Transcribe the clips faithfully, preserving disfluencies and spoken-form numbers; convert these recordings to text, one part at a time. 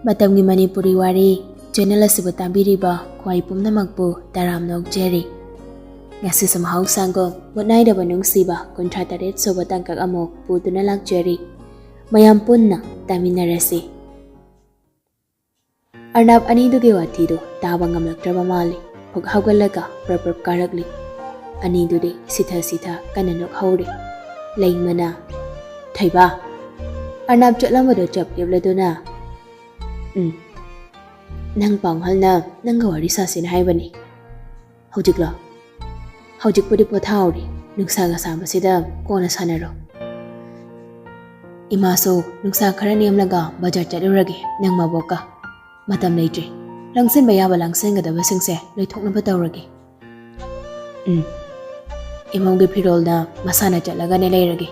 ꯃꯇꯝꯒꯤ ꯃꯅꯤꯄꯨꯔꯤ ꯋꯥꯔꯤ ꯆꯦꯅꯦꯜ ꯑꯁꯤꯕꯨ ꯇꯥꯕꯤꯔꯤꯕ ꯈ꯭ꯋꯥꯏ ꯄꯨꯝꯅꯃꯛꯄꯨ ꯇꯔꯥꯝꯅ ꯑꯣꯛꯆꯔꯤ꯫ ꯉꯁꯤꯁꯨ ꯃꯍꯧꯁꯥꯒꯨꯝ ꯃꯨꯠ ꯅꯥꯏꯗꯕ ꯅꯨꯡꯁꯤꯕ ꯀꯨꯟꯊ꯭ꯔꯥ ꯇꯔꯦꯠ ꯁꯨꯕ ꯇꯥꯡꯀꯛ ꯑꯃꯨꯛ ꯄꯨꯗꯨꯅ ꯂꯥꯛꯆꯔꯤ꯫ ꯃꯌꯥꯝ ꯄꯨꯟꯅ ꯇꯥꯃꯤꯟꯅꯔꯁꯤ꯫ ꯑꯔꯅꯥꯕ ꯑꯅꯤꯗꯨꯒꯤ ꯋꯥꯊꯤꯗꯨ ꯇꯥꯕ ꯉꯝꯂꯛꯇ꯭ꯔꯕ ꯃꯥꯜꯂꯤ꯫ ꯐꯨꯛ ꯍꯧꯒꯠꯂꯒ ꯄ꯭ꯔꯞ ꯄ꯭ꯔꯞ ꯀꯥꯔꯛꯂꯤ꯫ ꯑꯅꯤꯗꯨꯗꯤ ꯁꯤꯊ ꯁꯤꯊ ꯀꯟꯅ ꯅꯣꯛꯍꯧꯔꯤ꯫ ꯂꯩꯃꯅ, "ꯊꯣꯏꯕ!" ꯑꯔꯅꯥꯕ ꯆꯠꯂꯝꯕꯗꯨ ꯆꯞ ꯂꯦꯞꯂꯗꯨꯅ, "ꯎꯝ, ꯅꯪ ꯄꯥꯎꯍꯜꯅ ꯅꯪꯒ ꯋꯥꯔꯤ ꯁꯥꯁꯤꯅ ꯍꯥꯏꯕꯅꯤ꯫ ꯍꯧꯖꯤꯛꯂꯣ? ꯍꯧꯖꯤꯛꯄꯨꯗꯤ ꯄꯣꯊꯥꯍꯧꯔꯤ, ꯅꯨꯡꯁꯥꯒ ꯁꯥꯕꯁꯤꯗ ꯀꯣꯟꯅ ꯁꯥꯟꯅꯔꯣ꯫ ꯏꯃꯥꯁꯨ ꯅꯨꯡꯁꯥ ꯈꯔ ꯅꯦꯝꯂꯒ ꯕꯖꯥꯔ ꯆꯠꯂꯨꯔꯒꯦ, ꯅꯪ ꯃꯕꯣꯛꯀ꯫ ꯃꯇꯝ ꯂꯩꯇ꯭ꯔꯦ, ꯂꯥꯡꯁꯤꯟꯕ ꯌꯥꯕ ꯂꯥꯡꯁꯤꯟꯒꯗꯕꯁꯤꯡꯁꯦ ꯂꯣꯏꯊꯣꯛꯅꯕ ꯇꯧꯔꯒꯦ꯫ ꯎꯝ, ꯏꯃꯧꯒꯤ ꯐꯤꯔꯣꯜꯗ ꯃꯁꯥꯅ ꯆꯠꯂꯒꯅꯦ ꯂꯩꯔꯒꯦ,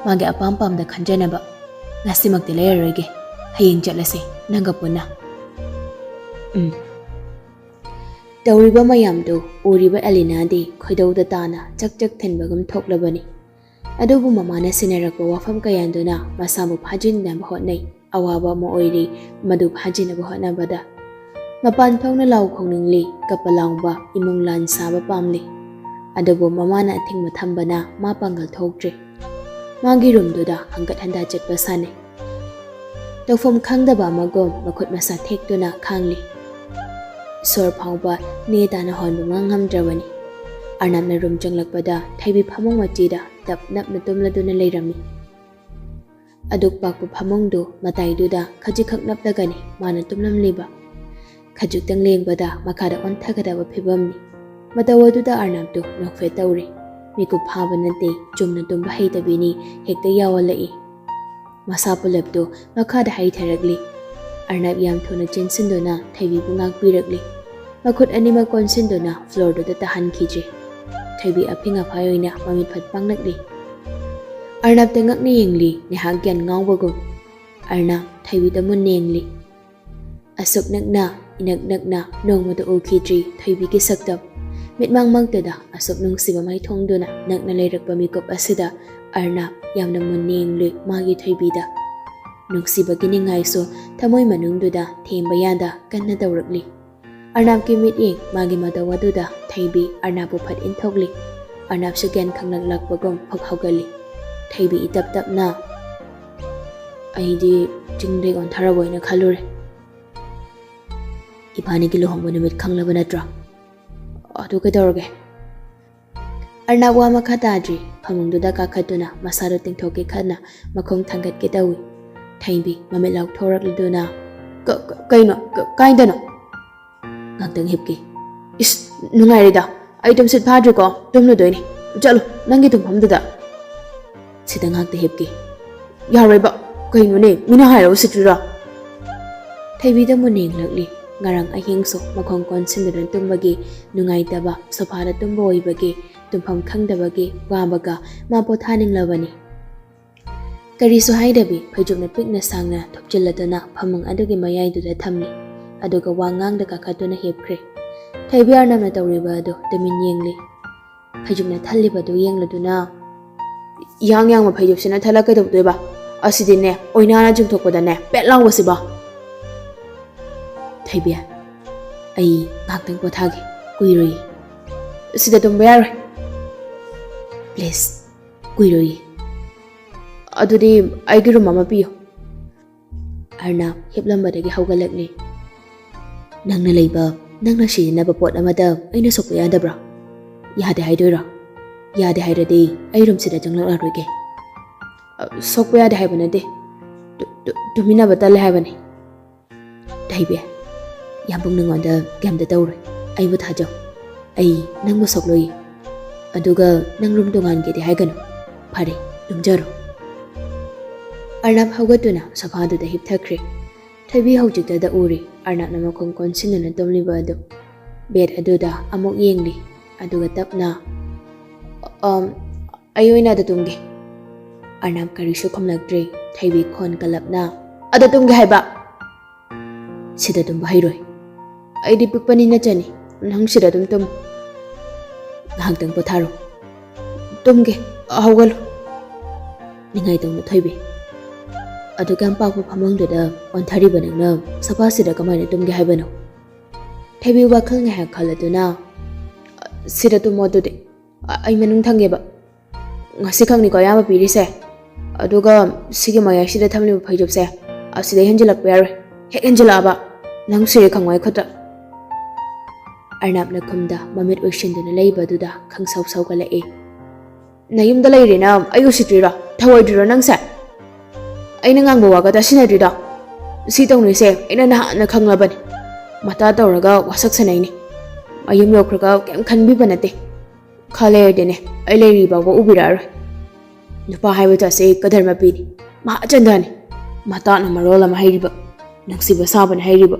ꯃꯥꯒꯤ ꯑꯄꯥꯝ ꯄꯥꯝꯗ ꯈꯟꯖꯅꯕ꯫ ꯉꯁꯤꯃꯛꯇꯤ ꯂꯩꯔꯔꯣꯏꯒꯦ, ꯍꯌꯦꯡ ꯆꯠꯂꯁꯦ ꯅꯪꯒ ꯄꯨꯟꯅ꯫ ꯎꯝ꯫ ꯇꯧꯔꯤꯕ ꯃꯌꯥꯝꯗꯨ ꯎꯔꯤꯕ ꯑꯦꯂꯤꯅꯥꯗꯤ ꯈꯣꯏꯗꯧꯗ ꯇꯥꯅ ꯆꯛ ꯆꯛ ꯊꯤꯟꯕꯒꯨꯝ ꯊꯣꯛꯂꯕꯅꯤ꯫ ꯑꯗꯨꯕꯨ ꯃꯃꯥꯅ ꯁꯤꯟꯅꯔꯛꯄ ꯋꯥꯐꯝ ꯀꯌꯥꯗꯨꯅ ꯃꯁꯥꯕꯨ ꯐꯥꯖꯤꯟꯅꯕ ꯍꯣꯠꯅꯩ꯫ ꯑꯋꯥꯕ ꯑꯃ ꯑꯣꯏꯔꯤ ꯃꯗꯨ ꯐꯥꯖꯤꯟꯅꯕ ꯍꯣꯠꯅꯕꯗ꯫ ꯃꯄꯥꯟ ꯊꯣꯛꯅ ꯂꯥꯎ ꯈꯣꯡꯅꯤꯡꯂꯤ, ꯀꯞꯄ ꯂꯥꯎꯕ, ꯏꯃꯨꯡ ꯂꯥꯟ ꯁꯥꯕ ꯄꯥꯝꯂꯤ꯫ ꯑꯗꯨꯕꯨ ꯃꯃꯥꯅ ꯑꯊꯤꯡꯕ ꯊꯝꯕꯅ ꯃꯥ ꯄꯥꯡꯒꯜ ꯊꯣꯛꯇ꯭ꯔꯦ꯫ ꯃꯥꯒꯤ ꯔꯨꯝꯗꯨꯗ ꯍꯪꯒꯠ ꯍꯟꯗꯥ ꯆꯠꯄ ꯁꯥꯟꯅꯩ꯫ ꯇꯧꯐꯝ ꯈꯪꯗꯕ ꯑꯃꯒꯨꯝ ꯃꯈꯨꯠ ꯃꯁꯥ ꯊꯦꯛꯇꯨꯅ ꯈꯥꯡꯂꯤ꯫ ꯁꯣꯔ ꯐꯥꯎꯕ ꯅꯦ ꯇꯥꯅ ꯍꯣꯟꯕ ꯉꯝꯗ꯭ꯔꯕꯅꯤ꯫ ꯑꯔꯅꯥꯞꯅ ꯔꯨꯝ ꯆꯪꯂꯛꯄꯗ ꯊꯣꯏꯕꯤ ꯐꯃꯨꯡ ꯃꯆꯤꯗ ꯇꯞ ꯅꯞꯅ ꯇꯨꯝꯂꯗꯨꯅ ꯂꯩꯔꯝꯃꯤ꯫ ꯑꯗꯨꯛ ꯄꯥꯛꯄ ꯐꯃꯨꯡꯗꯨ ꯃꯇꯥꯏꯗꯨꯗ ꯈꯖꯤꯛꯈꯛ ꯅꯞꯂꯒꯅꯤ ꯃꯥꯅ ꯇꯨꯝꯂꯝꯂꯤꯕ꯫ ꯈꯖꯤꯛꯇꯪ ꯂꯦꯡꯕꯗ ꯃꯈꯥꯗ ꯑꯣꯟꯊꯒꯗꯕ ꯐꯤꯕꯝꯅꯤ꯫ ꯃꯇꯧ ꯑꯗꯨꯗ ꯑꯔꯅꯥꯞꯇꯨ ꯅꯣꯛꯐꯦꯠ ꯇꯧꯔꯦ꯫ ꯃꯤꯀꯨꯞ ꯐꯥꯕ ꯅꯠꯇꯦ, ꯆꯨꯝꯅ ꯇꯨꯝꯕ ꯍꯩꯇꯕꯤꯅꯤ, ꯍꯦꯛꯇ ꯌꯥꯎꯍꯜꯂꯛꯏ꯫ ꯃꯁꯥ ꯄꯨꯂꯞꯇꯨ ꯃꯈꯥꯗ ꯍꯩꯊꯔꯛꯂꯤ꯫ ꯑꯔꯅꯥꯞ ꯌꯥꯝ ꯊꯨꯅ ꯆꯦꯟꯁꯤꯟꯗꯨꯅ ꯊꯣꯏꯕꯤꯕꯨ ꯉꯥꯛꯄꯤꯔꯛꯂꯤ꯫ ꯃꯈꯨꯠ ꯑꯅꯤꯃꯛ ꯀꯣꯟꯁꯤꯟꯗꯨꯅ ꯐ꯭ꯂꯣꯔꯗꯨꯗ ꯇꯥꯍꯟꯈꯤꯗ꯭ꯔꯤ꯫ ꯊꯣꯏꯕꯤ ꯑꯐꯤꯡ ꯑꯐꯥꯏ ꯑꯣꯏꯅ ꯃꯃꯤꯠ ꯐꯠ ꯄꯥꯡꯂꯛꯂꯤ꯫ ꯑꯔꯅꯥꯞꯇ ꯉꯛꯅ ꯌꯦꯡꯂꯤ, ꯉꯥꯏꯍꯥꯛ ꯒ꯭ꯌꯥꯟ ꯉꯥꯎꯕꯒꯨꯝ꯫ ꯑꯔꯅꯥꯞ ꯊꯣꯏꯕꯤꯗ ꯃꯨꯟꯅ ꯌꯦꯡꯂꯤ꯫ ꯑꯁꯨꯛ ꯅꯛꯅ, ꯏꯅꯛ ꯅꯛꯅ ꯅꯣꯡꯃꯇ ꯎꯈꯤꯗ꯭ꯔꯤ ꯊꯣꯏꯕꯤꯒꯤ ꯁꯛꯇꯝ꯫ ꯃꯤꯠꯃꯥꯡꯃꯛꯇꯗ ꯑꯁꯨꯛ ꯅꯨꯡꯁꯤꯕ ꯃꯥꯏꯊꯣꯡꯗꯨꯅ ꯅꯛꯅ ꯂꯩꯔꯛꯄ ꯃꯤꯀꯨꯞ ꯑꯁꯤꯗ ꯑꯔꯅꯥꯞ ꯌꯥꯝꯅ ꯃꯨꯟꯅ ꯌꯦꯡꯂꯨꯏ ꯃꯥꯒꯤ ꯊꯣꯏꯕꯤꯗ꯫ ꯅꯨꯡꯁꯤꯕꯒꯤ ꯅꯤꯡꯉꯥꯏꯁꯨ ꯊꯃꯣꯏ ꯃꯅꯨꯡꯗꯨꯗ ꯊꯦꯝꯕ ꯌꯥꯗ ꯀꯟꯅ ꯇꯧꯔꯛꯂꯤ꯫ ꯑꯔꯅꯥꯞꯀꯤ ꯃꯤꯠꯌꯦꯡ ꯃꯥꯒꯤ ꯃꯇꯧ ꯑꯗꯨꯗ ꯊꯩꯕꯤ ꯑꯔꯅꯥꯞꯄꯨ ꯐꯠ ꯏꯟꯊꯣꯛꯂꯤ꯫ ꯑꯔꯅꯥꯞꯁꯨ ꯒ꯭ꯌꯥꯟ ꯈꯪꯂꯛꯂꯛꯄꯒꯨꯝ ꯐꯛ ꯍꯧꯒꯠꯂꯤ꯫ ꯊꯩꯕꯤ ꯏꯇꯞ ꯇꯞꯅ, "ꯑꯩꯗꯤ ꯆꯤꯡꯗꯒꯤ ꯑꯣꯟꯊꯔꯕꯣꯏꯅ ꯈꯜꯂꯨꯔꯦ꯫ ꯏꯕꯥꯅꯤꯒꯤ ꯂꯨꯍꯣꯡꯕ ꯅꯨꯃꯤꯠ ꯈꯪꯂꯕ ꯅꯠꯇ꯭ꯔꯣ? ꯑꯗꯨ ꯀꯩꯗꯧꯔꯒꯦ?" ꯑꯔꯅꯥꯞ ꯋꯥ ꯃꯈꯥ ꯇꯥꯗ꯭ꯔꯤ꯫ ꯐꯃꯨꯡꯗꯨꯗ ꯀꯥꯈꯠꯇꯨꯅ ꯃꯁꯥꯗꯨ ꯇꯤꯡꯊꯣꯛꯀꯦ ꯈꯟꯅ ꯃꯈꯣꯡ ꯊꯥꯡꯒꯠꯀꯦ ꯇꯧꯏ꯫ ꯊꯩꯕꯤ ꯃꯃꯤꯠ ꯂꯥꯎꯊꯣꯔꯛꯂꯗꯨꯅ, "ꯀ-, ꯀ-, ꯀꯩꯅꯣ? ꯀ-, ꯀꯥꯏꯗꯅꯣ?" "ꯉꯥꯛꯇꯪ ꯍꯤꯞꯀꯦ꯫" "ꯏꯁ, ꯅꯨꯡꯉꯥꯏꯔꯦꯗ꯫ ꯑꯩ ꯇꯨꯝꯁꯤꯠ ꯐꯥꯗ꯭ꯔꯤꯀꯣ, ꯇꯨꯝꯂꯨꯗꯣꯏꯅꯤ꯫ ꯆꯠꯂꯨ, ꯅꯪꯒꯤ ꯇꯨꯝꯐꯝꯗꯨꯗ꯫" "ꯁꯤꯗ ꯉꯥꯛꯇ ꯍꯤꯞꯀꯦ꯫" "ꯌꯥꯔꯣꯏꯕ꯫ ꯀꯩꯅꯣꯅꯦ, ꯃꯤꯅ ꯍꯥꯏꯔꯒ ꯎꯁꯤꯠꯇ꯭ꯔꯤꯔꯣ?" ꯊꯩꯕꯤꯗ ꯃꯨꯟꯅ ꯌꯦꯡꯂꯛꯂꯤ꯫ ꯉꯔꯥꯡ ꯑꯍꯤꯡꯁꯨ ꯃꯈꯣꯡ ꯀꯣꯟꯁꯤꯟꯗꯨꯅ ꯇꯨꯝꯕꯒꯤ ꯅꯨꯡꯉꯥꯏꯇꯕ, ꯁꯣꯐꯥꯗ ꯇꯨꯝꯕ ꯑꯣꯏꯕꯒꯤ ꯇꯨꯝꯐꯝ ꯈꯪꯗꯕꯒꯤ ꯋꯥꯕꯒ ꯃꯥ ꯄꯣꯊꯥꯅꯤꯡꯂꯕꯅꯤ꯫ ꯀꯔꯤꯁꯨ ꯍꯥꯏꯗꯕꯤ ꯐꯩꯖꯨꯞꯅ ꯄꯤꯛꯅ ꯁꯥꯡꯅ ꯊꯨꯞꯆꯤꯜꯂꯗꯨꯅ ꯐꯃꯨꯡ ꯑꯗꯨꯒꯤ ꯃꯌꯥꯏꯗꯨꯗ ꯊꯝꯂꯤ꯫ ꯑꯗꯨꯒ ꯋꯥ ꯉꯥꯡꯗ ꯀꯥꯈꯠꯇꯨꯅ ꯍꯤꯞꯈ꯭ꯔꯦ꯫ ꯊꯩꯕꯤ ꯑꯔꯅꯕꯅ ꯇꯧꯔꯤꯕ ꯑꯗꯨ ꯇꯨꯃꯤꯟ ꯌꯦꯡꯂꯤ꯫ ꯐꯩꯖꯨꯞꯅ ꯊꯜꯂꯤꯕꯗꯨ ꯌꯦꯡꯂꯗꯨꯅ, "ꯏꯌꯥꯡ ꯌꯥꯡꯕ ꯐꯩꯖꯨꯞꯁꯤꯅ ꯊꯜꯂ ꯀꯩꯗꯧꯗꯣꯏꯕ? ꯑꯁꯤꯗꯤꯅꯦ, ꯑꯣꯏꯅꯥꯅ ꯆꯤꯡꯊꯣꯛꯄꯗꯅꯦ, ꯄꯦꯠ ꯂꯥꯎꯕꯁꯤꯕꯣ꯫" "ꯊꯩꯕꯤ, ꯑꯩ ꯉꯥꯏꯍꯥꯛꯇꯪ ꯄꯣꯊꯥꯒꯦ, ꯀꯨꯏꯔꯣꯏꯌꯦ꯫" "ꯁꯤꯗ ꯇꯨꯝꯕ ꯌꯥꯔꯣꯏ꯫" "Please, ꯀꯨꯏꯔꯣꯏꯌꯦ꯫" "ꯑꯗꯨꯗꯤ ꯑꯩꯒꯤ ꯔꯨꯝ ꯑꯃ ꯄꯤꯌꯨ꯫" ꯑꯔꯅꯥꯞ ꯍꯤꯞꯂꯝꯕꯗꯒꯤ ꯍꯧꯒꯠꯂꯛꯂꯤ꯫ "ꯅꯪꯅ ꯂꯩꯕ, ꯅꯪꯅ ꯁꯤꯖꯤꯟꯅꯕ ꯄꯣꯠ ꯑꯃꯗ ꯑꯩꯅ ꯁꯣꯛꯄ ꯌꯥꯗꯕ꯭ꯔꯥ? ꯌꯥꯗꯦ ꯍꯥꯏꯗꯣꯏꯔꯣ? ꯌꯥꯗꯦ ꯍꯥꯏꯔꯗꯤ ꯑꯩ ꯔꯨꯝꯁꯤꯗ ꯆꯪꯂꯛꯂꯔꯣꯏꯒꯦ꯫" "ꯑ, ꯁꯣꯛꯄ ꯌꯥꯗꯦ ꯍꯥꯏꯕ ꯅꯠꯇꯦ꯫ ꯇꯨ-, ꯇꯨ-, ꯇꯨꯃꯤꯟꯅꯕ ꯇꯜꯂꯦ ꯍꯥꯏꯕꯅꯤ꯫" "ꯊꯩꯕꯤ, ꯌꯥꯝꯕꯨꯡ ꯅꯉꯣꯟꯗ ꯀꯩꯝꯇ ꯇꯧꯔꯣꯏ꯫ ꯑꯩꯕꯨ ꯊꯥꯖꯧ꯫ ꯑꯩ ꯅꯪꯕꯨ ꯁꯣꯛꯂꯣꯏꯌꯦ꯫ ꯑꯗꯨꯒ ꯅꯪ ꯔꯨꯝ ꯇꯣꯉꯥꯟꯒꯦꯗꯤ ꯍꯥꯏꯒꯅꯨ꯫ ꯐꯔꯦ, ꯇꯨꯝꯖꯔꯣ꯫" ꯑꯔꯅꯥꯞ ꯍꯧꯒꯠꯇꯨꯅ ꯁꯣꯐꯥꯗꯨꯗ ꯍꯤꯞꯊꯈ꯭ꯔꯦ꯫ ꯊꯣꯏꯕꯤ ꯍꯧꯖꯤꯛꯇꯗ ꯎꯔꯤ ꯑꯔꯅꯥꯞꯅ ꯃꯈꯣꯡ ꯀꯣꯟꯁꯤꯟꯗꯨꯅ ꯇꯨꯝꯂꯤꯕ ꯑꯗꯨ꯫ ꯕꯦꯗ ꯑꯗꯨꯗ ꯑꯃꯨꯛ ꯌꯦꯡꯂꯤ, ꯑꯗꯨꯒ ꯇꯞꯅ, "ꯑꯝ, ꯑꯩ ꯑꯣꯏꯅ ꯑꯗ ꯇꯨꯝꯒꯦ꯫" ꯑꯔꯅꯥꯞ ꯀꯔꯤꯁꯨ ꯈꯨꯝꯂꯛꯇ꯭ꯔꯦ꯫ ꯊꯣꯏꯕꯤ ꯈꯣꯟ ꯀꯜꯂꯞꯅ, "ꯑꯗ ꯇꯨꯝꯒꯦ ꯍꯥꯏꯕ!" "ꯁꯤꯗ ꯇꯨꯝꯕ ꯍꯩꯔꯣꯏ꯫ ꯑꯩꯗꯤ ꯄꯤꯛꯄꯅꯤꯅ ꯆꯟꯅꯤ꯫ ꯅꯪ ꯁꯤꯗ ꯑꯗꯨꯝ ꯇꯨꯝꯃꯨ꯫ ꯉꯥꯏꯍꯥꯛꯇꯪ ꯄꯣꯊꯥꯔꯣ꯫" "ꯇꯨꯝꯒꯦ꯫ ꯍꯧꯒꯠꯂꯣ꯫" "ꯅꯤꯡꯉꯥꯏ ꯇꯧꯅꯨ ꯊꯣꯏꯕꯤ꯫ ꯑꯗꯨꯛ ꯌꯥꯝ ꯄꯥꯛꯄ ꯐꯃꯨꯡꯗꯨꯗ ꯑꯣꯟꯊꯔꯤꯕ ꯅꯪꯅ ꯁꯣꯐꯥꯁꯤꯗ ꯀꯃꯥꯏꯅ ꯇꯨꯝꯒꯦ ꯍꯥꯏꯕꯅꯣ? ꯊꯣꯏꯕꯤ ꯋꯥꯈꯜ ꯉꯥꯏꯍꯥꯛ ꯈꯜꯂꯗꯨꯅ, "ꯁꯤꯗ ꯇꯨꯝꯃꯣ ꯑꯗꯨꯗꯤ꯫ ꯑ-, ꯑꯩ ꯃꯅꯨꯡ ꯊꯪꯒꯦꯕ꯫ ꯉꯁꯤ ꯈꯛꯅꯤꯀꯣ ꯑꯌꯥꯝꯕ ꯄꯤꯔꯤꯁꯦ꯫ ꯑꯗꯨꯒ ꯁꯤꯒꯤ ꯃꯌꯥꯏꯁꯤꯗ ꯊꯝꯂꯤꯕ ꯐꯩꯖꯨꯞꯁꯦ ꯑꯁꯤꯗꯩ ꯍꯦꯟꯖꯤꯜꯂꯛꯄ ꯌꯥꯔꯣꯏ꯫ ꯍꯦꯛ ꯍꯦꯟꯖꯤꯜꯂꯛꯑꯕ ꯅꯪ ꯁꯤꯔꯦ ꯈꯪꯉꯣ ꯑꯩ ꯈꯨꯠꯇ꯫" ꯑꯔꯅꯥꯞꯅ ꯈꯨꯝꯗ ꯃꯃꯤꯠ ꯎꯏꯁꯤꯟꯗꯨꯅ ꯂꯩꯕꯗꯨꯗ ꯈꯪꯁꯧ ꯁꯧꯒꯠꯂꯛꯏ꯫ "ꯅꯌꯨꯝꯗ ꯂꯩꯔꯦꯅ ꯑꯩ ꯎꯁꯤꯠꯇ꯭ꯔꯤꯔꯣ? ꯊꯧꯑꯣꯏꯗ꯭ꯔꯤꯔꯣ ꯅꯪꯁꯦ? ꯑꯩꯅ ꯉꯥꯡꯕ ꯋꯥꯒ ꯇꯥꯁꯤꯟꯅꯗ꯭ꯔꯤꯗꯣ? ꯁꯤ ꯇꯧꯅꯤꯁꯦ ꯑꯩꯅ ꯅꯍꯥꯟꯅ ꯈꯪꯂꯕꯅꯤ꯫ ꯃꯇꯥ ꯇꯧꯔꯒ ꯋꯥꯁꯛ ꯁꯥꯟꯅꯩꯅꯦ꯫ ꯃꯌꯨꯝ ꯌꯧꯈ꯭ꯔꯒ ꯀꯩꯝ ꯈꯟꯕꯤꯕ ꯅꯠꯇꯦ꯫ ꯈꯥ ꯂꯩꯔꯗꯤꯅꯦ ꯑꯩ ꯂꯩꯔꯤ ꯐꯥꯎꯕ ꯎꯕꯤꯔꯛꯑꯔꯣꯏ꯫ ꯅꯨꯄꯥ ꯍꯥꯏꯕ ꯖꯥꯠꯁꯦ ꯀꯗꯔ ꯃꯄꯤꯅꯤ꯫ ꯃꯍꯥ ꯆꯟꯗꯥꯅꯤ꯫ ꯃꯇꯥꯅ ꯃꯔꯣꯜ ꯑꯃ ꯍꯩꯔꯤꯕ, ꯅꯨꯡꯁꯤꯕ ꯁꯥꯕꯅ ꯍꯩꯔꯤꯕ꯫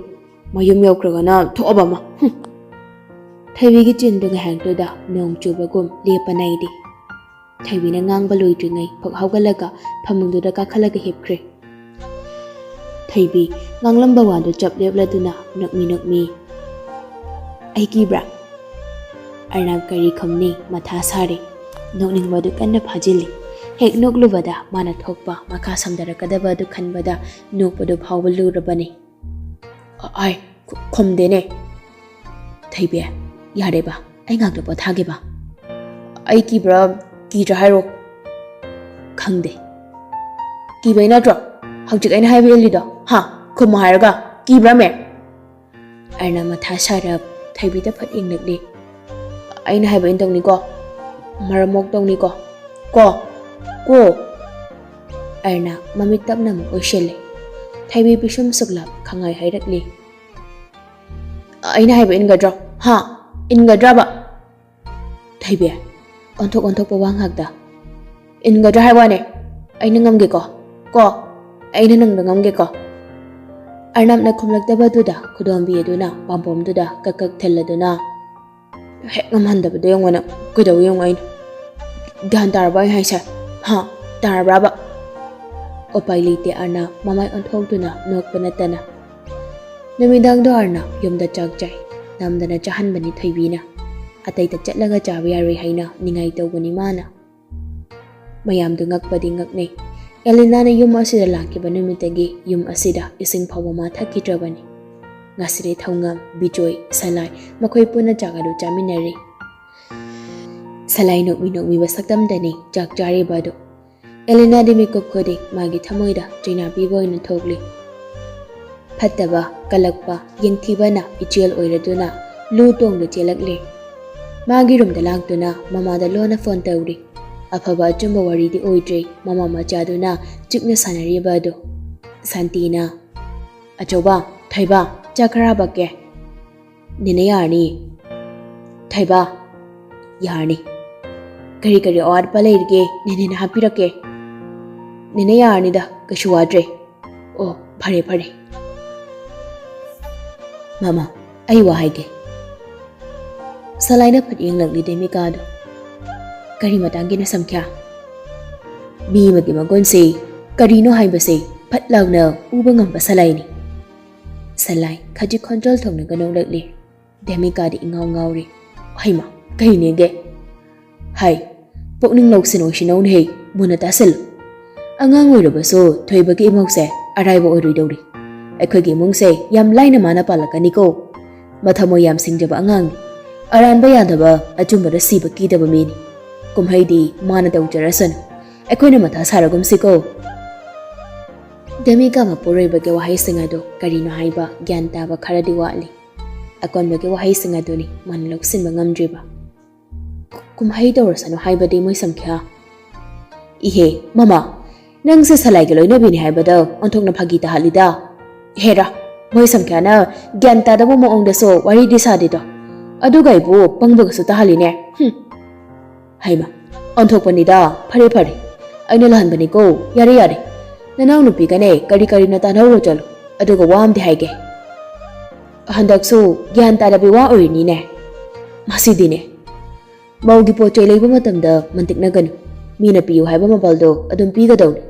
ꯃꯌꯨꯝ ꯌꯧꯈ꯭ꯔꯒꯅ ꯊꯣꯛꯑꯕ ꯑꯃ꯫ ꯍꯨꯝ꯫" ꯊꯣꯏꯕꯤꯒꯤ ꯆꯤꯟꯗꯨ ꯉꯥꯏꯍꯥꯛꯇꯨꯗ ꯅꯣꯡ ꯆꯨꯕꯒꯨꯝ ꯂꯦꯞꯄ ꯅꯥꯏꯗꯦ꯫ ꯊꯣꯏꯕꯤꯅ ꯉꯥꯡꯕ ꯂꯣꯏꯗ꯭ꯔꯤꯉꯩ ꯐꯛ ꯍꯧꯒꯠꯂꯒ ꯐꯃꯨꯡꯗꯨꯗ ꯀꯥꯈꯠꯂꯒ ꯍꯤꯞꯈ꯭ꯔꯦ꯫ ꯊꯣꯏꯕꯤ ꯉꯥꯡꯂꯝꯕ ꯋꯥꯗꯨ ꯆꯞ ꯂꯦꯞꯂꯗꯨꯅ ꯅꯣꯛꯃꯤ ꯅꯣꯛꯃꯤ, "ꯑꯩ ꯀꯤꯕ꯭ꯔꯥ?" ꯑꯔꯅꯥꯞ ꯀꯔꯤ ꯈꯨꯝꯅꯤ ꯃꯊꯥ ꯁꯥꯔꯦ꯫ ꯅꯣꯛꯅꯤꯡꯕꯗꯨ ꯀꯟꯅ ꯐꯥꯖꯤꯜꯂꯤ꯫ ꯍꯦꯛ ꯅꯣꯛꯂꯨꯕꯗ ꯃꯥꯅ ꯊꯣꯛꯄ ꯃꯈꯥ ꯁꯝꯊꯔꯛꯀꯗꯕ ꯑꯗꯨ ꯈꯟꯕꯗ ꯅꯣꯛꯄꯗꯨ ꯐꯥꯎꯕ ꯂꯨꯔꯕꯅꯤ꯫ "ꯑ-, ꯑꯥꯏ, ꯈꯨ-, ꯈꯨꯝꯗꯦꯅꯦ꯫" "ꯊꯣꯏꯕꯤ, ꯌꯥꯔꯦꯕ, ꯑꯩ ꯉꯥꯛꯇ ꯄꯣꯊꯥꯒꯦꯕ꯫" "ꯑꯩ ꯀꯤꯕ꯭ꯔꯥ ꯀꯤꯗ꯭ꯔꯥ ꯍꯥꯏꯔꯣ꯫" "ꯈꯪꯗꯦ꯫" "ꯀꯤꯕꯩ ꯅꯠꯇ꯭ꯔꯣ ꯍꯧꯖꯤꯛ ꯑꯩꯅ ꯍꯥꯏꯕ ꯏꯜꯂꯤꯗꯣ? ꯍꯥ? ꯈꯨꯝꯃꯣ ꯍꯥꯏꯔꯒ꯫ ꯀꯤꯕ꯭ꯔꯥꯃꯦ?" ꯑꯔꯅꯥꯞ ꯃꯊꯥ ꯁꯥꯔꯞ ꯊꯣꯏꯕꯤꯗ ꯐꯠ ꯌꯦꯡꯂꯛꯂꯤ꯫ "ꯑꯩꯅ ꯍꯥꯏꯕ ꯏꯟꯗꯧꯅꯤꯀꯣ, ꯃꯔꯝ ꯃꯣꯛꯇꯧꯅꯤꯀꯣ꯫ ꯀꯣ, ꯀꯣ꯫" ꯑꯔꯅꯥꯞ ꯃꯃꯤꯠ ꯇꯞꯅ ꯑꯃꯨꯛ ꯑꯣꯏꯁꯤꯜꯂꯦ꯫ ꯊꯣꯏꯕꯤ ꯄꯤꯁꯨꯝ ꯁꯨꯛꯂꯞ ꯈꯪꯍꯥꯏ ꯍꯥꯏꯔꯛꯂꯤ꯫ "ꯑꯩꯅ ꯍꯥꯏꯕ ꯏꯟꯒꯗ꯭ꯔꯣ? ꯍꯥ? ꯏꯟꯒꯗ꯭ꯔꯕ?" "ꯊꯣꯏꯕꯤ, ꯑꯣꯟꯊꯣꯛ ꯑꯣꯟꯊꯣꯛꯄ ꯋꯥ ꯉꯥꯛꯇ꯫ ꯏꯟꯒꯗ꯭ꯔꯥ ꯍꯥꯏꯕ ꯋꯥꯅꯦ? ꯑꯩꯅ ꯉꯝꯒꯦꯀꯣ꯫ ꯀꯣ, ꯑꯩꯅ ꯅꯪꯗ ꯉꯝꯒꯦꯀꯣ꯫" ꯑꯔꯅꯥꯞꯅ ꯈꯨꯝꯂꯛꯇꯕꯗꯨꯗ ꯈꯨꯗꯣꯝꯕꯤ ꯑꯗꯨꯅ ꯄꯥꯝꯕꯣꯝꯗꯨꯗ ꯀꯛ ꯀꯛ ꯊꯤꯜꯂꯗꯨꯅ, "ꯍꯦꯛ ꯉꯝꯍꯟꯗꯕꯗꯣ ꯌꯦꯡꯉꯣ ꯅꯪ꯫ ꯀꯩꯗꯧ ꯌꯦꯡꯉꯣ ꯑꯩꯅ꯫ ꯒ꯭ꯌꯥꯟ ꯇꯥꯔꯕ ꯑꯩ ꯍꯥꯏꯁꯦ? ꯍꯥ? ꯇꯥꯔꯕ꯭ꯔꯥꯕ?" ꯎꯄꯥꯏ ꯂꯩꯇꯦ ꯑꯔꯅꯥꯞ ꯃꯃꯥꯏ ꯑꯣꯟꯊꯣꯛꯇꯨꯅ ꯅꯣꯛꯄ ꯅꯠꯇꯅ꯫ ꯅꯨꯃꯤꯗꯥꯡꯗꯣ ꯑꯔꯅꯥꯞ ꯌꯨꯝꯗ ꯆꯥꯛ ꯆꯥꯏ꯫ ꯅꯝꯗꯅ ꯆꯥꯍꯟꯕꯅꯤ ꯊꯣꯏꯕꯤꯅ꯫ ꯑꯇꯩꯗ ꯆꯠꯂꯒ ꯆꯥꯕ ꯌꯥꯔꯣꯏ ꯍꯥꯏꯅ ꯅꯤꯡꯉꯥꯏ ꯇꯧꯕꯅꯤ ꯃꯥꯅ꯫ ꯃꯌꯥꯝꯗꯨ ꯉꯛꯄꯗꯤ ꯉꯛꯅꯩ꯫ ꯑꯦꯂꯤꯅꯥꯅ ꯌꯨꯝ ꯑꯁꯤꯗ ꯂꯥꯛꯈꯤꯕ ꯅꯨꯃꯤꯠꯇꯒꯤ ꯌꯨꯝ ꯑꯁꯤꯗ ꯏꯁꯤꯡ ꯐꯥꯎꯕ ꯃꯥ ꯊꯛꯈꯤꯗ꯭ꯔꯕꯅꯤ꯫ ꯉꯁꯤꯗꯤ ꯊꯧꯉꯝ, ꯕꯤꯖꯣꯏ, ꯁꯂꯥꯏ ꯃꯈꯣꯏ ꯄꯨꯟꯅ ꯆꯥꯛ ꯑꯗꯨ ꯆꯥꯃꯤꯟꯅꯔꯤ꯫ ꯁꯂꯥꯏ ꯅꯣꯛꯃꯤ ꯅꯣꯛꯃꯤꯕ ꯁꯛꯇꯝꯗꯅꯤ ꯆꯥꯛ ꯆꯥꯔꯤꯕ ꯑꯗꯨ꯫ ꯑꯦꯂꯤꯅꯥꯗꯤ ꯃꯤꯀꯨꯞ ꯈꯨꯗꯤꯡ ꯃꯥꯒꯤ ꯊꯃꯣꯏꯗ ꯆꯩꯅꯥ ꯄꯤꯕ ꯑꯣꯏꯅ ꯊꯣꯛꯂꯤ꯫ ꯐꯠꯇꯕ, ꯀꯜꯂꯛꯄ, ꯌꯦꯡꯊꯤꯕꯅ ꯏꯆꯦꯜ ꯑꯣꯏꯔꯗꯨꯅ ꯂꯨ ꯇꯣꯡꯗꯨ ꯆꯦꯜꯂꯛꯂꯦ꯫ ꯃꯥꯒꯤ ꯔꯨꯝꯗ ꯂꯥꯛꯇꯨꯅ ꯃꯃꯥꯗ ꯂꯣꯟꯅ ꯐꯣꯟ ꯇꯧꯔꯤ꯫ ꯑꯐꯕ ꯑꯆꯨꯝꯕ ꯋꯥꯔꯤꯗꯤ ꯑꯣꯏꯗ꯭ꯔꯦ ꯃꯃꯥ ꯃꯆꯥꯗꯨꯅ ꯆꯤꯛꯅ ꯁꯥꯟꯅꯔꯤꯕ ꯑꯗꯨ꯫ ꯁꯥꯟꯇꯤꯅ, "ꯑꯆꯧꯕ, ꯊꯣꯏꯕ, ꯆꯥꯛ ꯈꯔ ꯍꯥꯄꯛꯀꯦ꯫ ꯅꯦꯅꯦ ꯌꯥꯔꯅꯤ꯫ ꯊꯣꯏꯕ, ꯌꯥꯔꯅꯤ꯫ ꯀꯔꯤ ꯀꯔꯤ ꯑꯋꯥꯠꯄ ꯂꯩꯔꯤꯒꯦ ꯅꯦꯅꯦꯅ ꯍꯥꯞꯄꯤꯔꯛꯀꯦ꯫ ꯅꯦꯅꯦ ꯌꯥꯔꯅꯤꯗ, ꯀꯩꯁꯨ ꯋꯥꯗ꯭ꯔꯦ꯫ ꯑꯣ, ꯐꯔꯦ ꯐꯔꯦ꯫ ꯃꯃꯥ, ꯑꯩ ꯋꯥ ꯍꯥꯏꯒꯦ꯫" ꯁꯂꯥꯏꯅ ꯐꯠ ꯌꯦꯡꯂꯛꯂꯤ ꯗꯦꯃꯤꯀꯥꯗꯨ꯫ "ꯀꯔꯤ ꯃꯇꯥꯡꯒꯤꯅꯣ ꯁꯝꯈ꯭ꯌꯥ?" "ꯃꯤ ꯑꯃꯒꯤ ꯃꯒꯨꯟꯁꯦ ꯀꯔꯤꯅꯣ ꯍꯥꯏꯕꯁꯦ ꯐꯠ ꯂꯥꯎꯅ ꯎꯕ ꯉꯝꯕ ꯁꯂꯥꯏꯅꯤ꯫" ꯁꯂꯥꯏ ꯈꯖꯤꯛ ꯈꯣꯟꯖꯦꯜ ꯊꯣꯛꯅꯒ ꯅꯣꯛꯂꯛꯂꯤ꯫ ꯗꯦꯃꯤꯀꯥꯗꯤ ꯏꯉꯥꯎ ꯉꯥꯎꯔꯤ꯫ "ꯍꯩꯃꯥ, ꯀꯩꯅꯦꯒꯦ?" "ꯍꯥꯏ, ꯄꯨꯛꯅꯤꯡ ꯂꯧꯁꯤꯡ ꯑꯣꯏꯁꯤꯟꯅꯧꯅꯦꯍꯦ, ꯃꯨꯟꯅ ꯇꯥꯁꯤꯜꯂꯨ꯫ ꯑꯉꯥꯡ ꯑꯣꯏꯔꯕꯁꯨ ꯊꯣꯏꯕꯒꯤ ꯏꯃꯧꯁꯦ ꯑꯔꯥꯏꯕ ꯑꯣꯏꯔꯣꯏꯗꯧꯔꯤ꯫ ꯑꯩꯈꯣꯏꯒꯤ ꯏꯃꯨꯡꯁꯦ ꯌꯥꯝ ꯂꯥꯏꯅ ꯃꯥꯅ ꯄꯥꯜꯂꯛꯀꯅꯤꯀꯣ꯫ ꯃꯊꯃꯣꯏ ꯌꯥꯝ ꯁꯦꯡꯖꯕ ꯑꯉꯥꯡꯅꯤ꯫ ꯑꯔꯥꯟꯕ ꯌꯥꯗꯕ, ꯑꯆꯨꯝꯕꯗ ꯁꯤꯕ ꯀꯤꯗꯕ ꯃꯤꯅꯤ꯫ ꯀꯨꯝꯍꯩꯗꯤ ꯃꯥꯅ ꯇꯧꯖꯔꯁꯅꯨ꯫ ꯑꯩꯈꯣꯏꯅ ꯃꯊꯥ ꯁꯥꯔꯒꯨꯝꯁꯤꯀꯣ꯫" ꯗꯦꯃꯤꯀꯥ ꯃꯄꯨꯔꯣꯏꯕꯒꯤ ꯋꯥꯍꯩꯁꯤꯡ ꯑꯗꯨ ꯀꯔꯤꯅꯣ ꯍꯥꯏꯕ ꯒ꯭ꯌꯥꯟ ꯇꯥꯕ ꯈꯔꯗꯤ ꯋꯥꯠꯂꯤ꯫ ꯑꯀꯣꯟꯕꯒꯤ ꯋꯥꯍꯩꯁꯤꯡ ꯑꯗꯨꯅꯤ ꯃꯥꯅ ꯂꯧꯁꯤꯟꯕ ꯉꯝꯗ꯭ꯔꯤꯕ꯫ "ꯀꯨꯝꯍꯩ ꯇꯧꯔꯁꯅꯨ ꯍꯥꯏꯕꯗꯤ ꯃꯣꯏ ꯁꯝꯈ꯭ꯌꯥ?" "ꯏꯍꯦ, ꯃꯃꯥ, ꯅꯪꯁꯦ ꯁꯂꯥꯏꯒꯤ ꯂꯣꯏꯅꯕꯤꯅꯤ ꯍꯥꯏꯕꯗ ꯑꯣꯟꯊꯣꯛꯅ ꯐꯥꯒꯤ ꯇꯥꯍꯜꯂꯤꯗ꯫ ꯍꯦꯔꯥ, ꯃꯣꯏ ꯁꯝꯈ꯭ꯌꯥꯅ ꯒ꯭ꯌꯥꯟ ꯇꯥꯗꯕ ꯃꯑꯣꯡꯗꯁꯨ ꯋꯥꯔꯤꯗꯤ ꯁꯥꯗꯦꯗꯣ꯫ ꯑꯗꯨꯒ ꯑꯩꯕꯨ ꯄꯪꯕꯒꯁꯨ ꯇꯥꯍꯜꯂꯤꯅꯦ꯫ ꯍꯨꯝ꯫ ꯍꯩꯃ, ꯑꯣꯟꯊꯣꯛꯄꯅꯤꯗ꯫ ꯐꯔꯦ ꯐꯔꯦ, ꯑꯩꯅ ꯂꯥꯟꯕꯅꯤꯀꯣ꯫ ꯌꯥꯔꯦ ꯌꯥꯔꯦ, ꯅꯅꯥꯎꯅꯨꯄꯤꯒꯅꯦ ꯀꯔꯤ ꯀꯔꯤꯅꯣ ꯇꯥꯟꯅꯧꯔꯣ ꯆꯠꯂꯣ꯫ ꯑꯗꯨꯒ ꯋꯥ ꯑꯃꯗꯤ ꯍꯥꯏꯒꯦ꯫ ꯍꯟꯗꯛꯁꯨ ꯒ꯭ꯌꯥꯟ ꯇꯥꯗꯕꯤ ꯋꯥ ꯑꯣꯏꯔꯤꯅꯤꯅꯦ꯫ ꯃꯁꯤꯗꯤꯅꯦ, ꯃꯧꯒꯤ ꯄꯣꯠ ꯆꯩ ꯂꯩꯕ ꯃꯇꯝꯗ ꯃꯟꯇꯤꯛꯅꯒꯅꯨ꯫ ꯃꯤꯅ ꯄꯤꯌꯨ ꯍꯥꯏꯕ ꯃꯃꯜꯗꯣ ꯑꯗꯨꯝ ꯄꯤꯒꯗꯧꯅꯤ꯫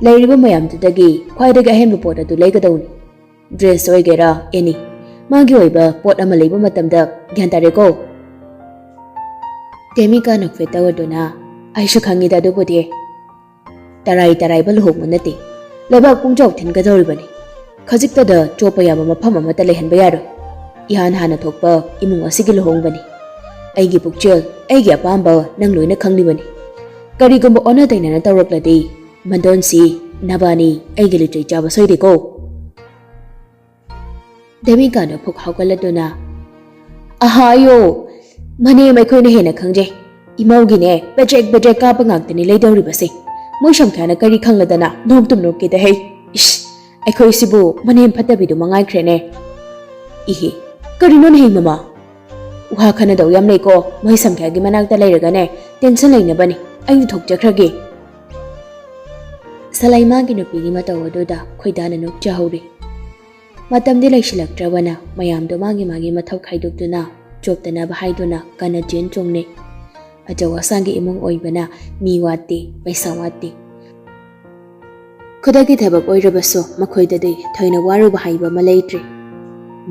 ꯂꯩꯔꯤꯕ ꯃꯌꯥꯝꯗꯨꯗꯒꯤ ꯈ꯭ꯋꯥꯏꯗꯒꯤ ꯑꯍꯦꯟꯕ ꯄꯣꯠ ꯑꯗꯨ ꯂꯩꯒꯗꯧꯅꯤ꯫ ꯗ꯭ꯔꯦꯁ ꯑꯣꯏꯒꯦꯔꯥ ꯑꯦꯅꯤ, ꯃꯥꯒꯤ ꯑꯣꯏꯕ ꯄꯣꯠ ꯑꯃ ꯂꯩꯕ ꯃꯇꯝꯗ꯫ ꯒ꯭ꯌꯥꯟ ꯇꯥꯔꯦꯀꯣ?" ꯗꯦꯃꯤꯀꯥ ꯅꯣꯛꯐꯦꯠ ꯇꯧꯔꯗꯨꯅ, "ꯑꯩꯁꯨ ꯈꯪꯉꯤꯗ ꯑꯗꯨꯕꯨꯗꯤ꯫ ꯇꯔꯥꯏ ꯇꯔꯥꯏꯕ ꯂꯨꯍꯣꯡꯕ ꯅꯠꯇꯦ, ꯂꯩꯕꯥꯛ ꯄꯨꯡꯖꯥꯎ ꯊꯤꯟꯒꯗꯧꯔꯤꯕꯅꯤ꯫ ꯈꯖꯤꯛꯇꯗ ꯆꯣꯞꯄ ꯌꯥꯕ ꯃꯐꯝ ꯑꯃꯠꯇ ꯂꯩꯍꯟꯕ ꯌꯥꯔꯣꯏ꯫ ꯏꯍꯥꯟ ꯍꯥꯟꯅ ꯊꯣꯛꯄ ꯏꯃꯨꯡ ꯑꯁꯤꯒꯤ ꯂꯨꯍꯣꯡꯕꯅꯤ꯫ ꯑꯩꯒꯤ ꯄꯨꯛꯆꯦꯜ, ꯑꯩꯒꯤ ꯑꯄꯥꯝꯕ ꯅꯪ ꯂꯣꯏꯅ ꯈꯪꯂꯤꯕꯅꯤ꯫ ꯀꯔꯤꯒꯨꯝꯕ ꯑꯣꯟꯅ ꯇꯩꯅꯅ ꯇꯧꯔꯛꯂꯗꯤ, ꯃꯗꯣꯟꯁꯤ, ꯅꯕꯥꯅꯤ ꯑꯩꯒꯤ ꯂꯤꯆꯩ ꯆꯥꯕ ꯁꯣꯏꯗꯦꯀꯣ꯫ ꯗꯦꯃꯤꯀꯥꯅ ꯐꯨꯛ ꯍꯧꯒꯠꯂꯗꯨꯅ, "ꯑꯍꯥꯌꯣ, ꯃꯅꯦꯝ ꯑꯩꯈꯣꯏꯅ ꯍꯦꯟꯅ ꯈꯪꯖꯩ꯫ ꯏꯃꯧꯒꯤꯅꯦ, ꯕꯦꯗ꯭ꯔꯦꯛ ꯕꯦꯗ꯭ꯔꯦꯛ ꯀꯥꯞꯄ ꯉꯥꯛꯇꯅꯤ ꯂꯩꯗꯧꯔꯤꯕꯁꯦ꯫ ꯃꯣꯏ ꯁꯝꯈ꯭ꯌꯥꯅ ꯀꯔꯤ ꯈꯪꯂꯗꯅ ꯅꯣꯛꯇꯨꯝ ꯅꯣꯛꯀꯦꯗ ꯍꯩ꯫ ꯏꯁ, ꯑꯩꯈꯣꯏꯁꯤꯕꯨ ꯃꯅꯦꯝ ꯐꯠꯇꯕꯤꯗꯨ ꯃꯉꯥꯏꯈ꯭ꯔꯦꯅꯦ꯫ ꯏꯍꯦ, ꯀꯔꯤꯅꯣꯅꯦ ꯍꯩ ꯃꯃꯥ? ꯋꯥ ꯈꯟꯅꯗꯧ ꯌꯥꯝ ꯂꯩꯀꯣ꯫ ꯃꯣꯏ ꯁꯝꯈ꯭ꯌꯥꯒꯤ ꯃꯅꯥꯛꯇ ꯂꯩꯔꯒꯅꯦ, ꯇꯦꯟꯁꯟ ꯂꯩꯅꯕꯅꯤ꯫ ꯑꯩ ꯊꯣꯛꯆꯈ꯭ꯔꯒꯦ꯫" ꯁꯂꯥꯏꯃꯥꯒꯤ ꯅꯨꯄꯤꯒꯤ ꯃꯇꯧ ꯑꯗꯨꯗ ꯈꯣꯏꯗꯥꯅ ꯅꯣꯛꯆꯍꯧꯔꯤ꯫ ꯃꯇꯝꯗꯤ ꯂꯩꯁꯤꯜꯂꯛꯇ꯭ꯔꯕꯅ ꯃꯌꯥꯝꯗꯣ ꯃꯥꯒꯤ ꯃꯥꯒꯤ ꯃꯊꯧ ꯈꯥꯏꯗꯣꯛꯇꯨꯅ ꯆꯣꯞꯇꯅꯕ ꯍꯥꯏꯗꯨꯅ ꯀꯟꯅ ꯆꯦꯟ ꯆꯣꯡꯅꯩ꯫ ꯑꯆꯧ ꯑꯁꯥꯡꯒꯤ ꯏꯃꯨꯡ ꯑꯣꯏꯕꯅ ꯃꯤ ꯋꯥꯠꯇꯦ, ꯄꯩꯁꯥ ꯋꯥꯠꯇꯦ꯫ ꯈꯨꯗꯛꯀꯤ ꯊꯕꯛ ꯑꯣꯏꯔꯕꯁꯨ ꯃꯈꯣꯏꯗꯗꯤ ꯊꯣꯏꯅ ꯋꯥꯔꯨꯕ ꯍꯥꯏꯕ ꯑꯃ ꯂꯩꯇ꯭ꯔꯦ꯫